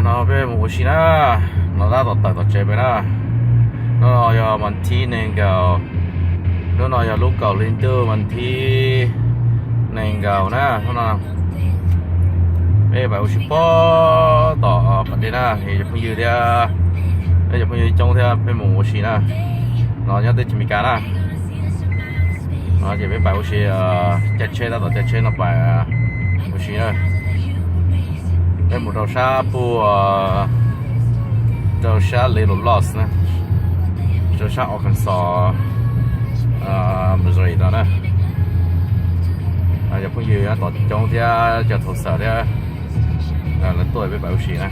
No peb mus ua si na, no tab tom tawm tom tsev pem na. Hnub no yog vas thib nees nkaum, hnub no yog lub kaum hli ntuj vas thib nees nkaum na. Hnub no peb pais ua si puag tom pas dej na, cov phooj ywg thiab, peb cov phooj ywg coob thiab peb mus ua si na. No nyob teb chaws Amelikas na. No ces peb pais ua si, caij tsheb tab tom caij tsheb no pais ua si na. Peb mus rau sab puag, rau sab Little Lost na, rau sab Arkansas, Missouri no na. Cov phooj ywg tab tom coob thiab cov thaum xawm thiab, lawv tuaj peb pais ua si na.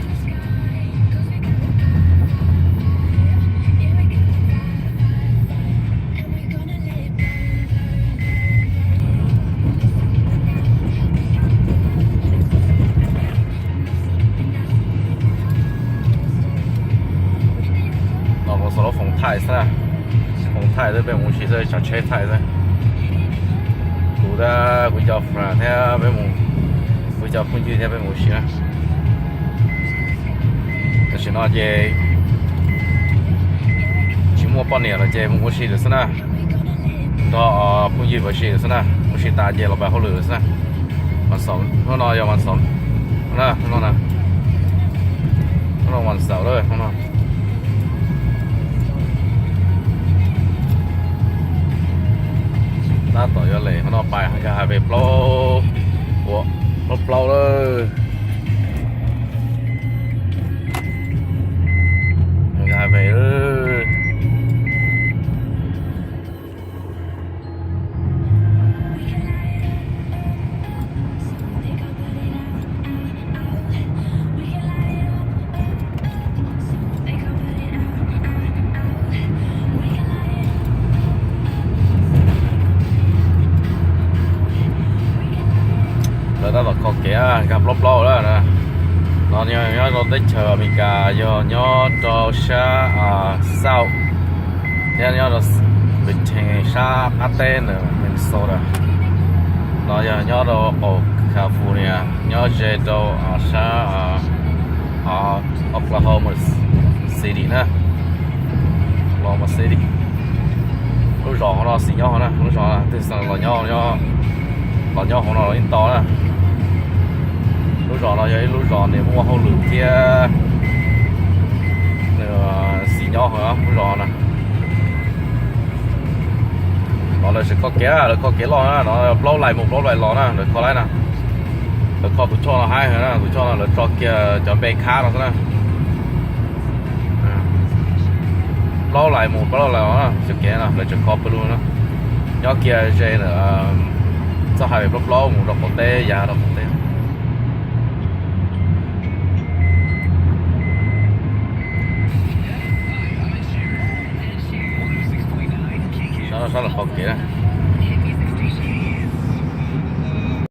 No kuv xav lub foos thaij xwb, foos thaij xwb, peb mus ua si xwb, tsav tsheb thaij xwb. Kuv thiab kuv cov friend thiab peb mus, kuv cov phooj ywg thiab peb mus ua si na. Tam sim no ces tsis muaj poj niam lawm ces mus ua si lawm xwb na. Nrog phooj ywg mus ua si lawm xwb na, ua si tas ces los pais hauj lwm lawm xwb na. Vas xaum, hnub no yog vas xaum na, hnub no na, hnub no vas xaum lawm hnub no. Tab tom yuav lem qhov no pais nkag highway plaub, ua plaub plaub lawm. Nkag highway lawm. Lawv tab tom kho kev nkag plaub plaub lawm na. No nyob rau teb chaws Amelikas, yog nyob rau sab South thiab nyob rau Virginia sab qab teb ntawm Minnesota. No yog nyob rau qaum California, nyob ze rau sab Oklahoma City na, Oklahoma City. Lub zos hauv no xis nyob hauv na, lub zos twg los nyob, los nyob hauv no los yeej tau na. Lub zos no yog ib lub zos nws muaj hauj lwm thiab xis nyob hauv lub zos na. No lawv tseem kho kev, lawv kho kev loj na, no plaub laim mus plaub laim los na, lawv kho laib na. Lawv kho tus choj no haib heev na, tus choj no lawv tso kiag cov npe khab no xwb na. Plaub laim mus plaub laim los na, cov kev no lawv tseem kho pawg lug na. Nyob kiag ze ntawm txoj highway plaub plaub mus rau qaum teb, ya rau qaum teb. Sab no sab lawv kho kev na.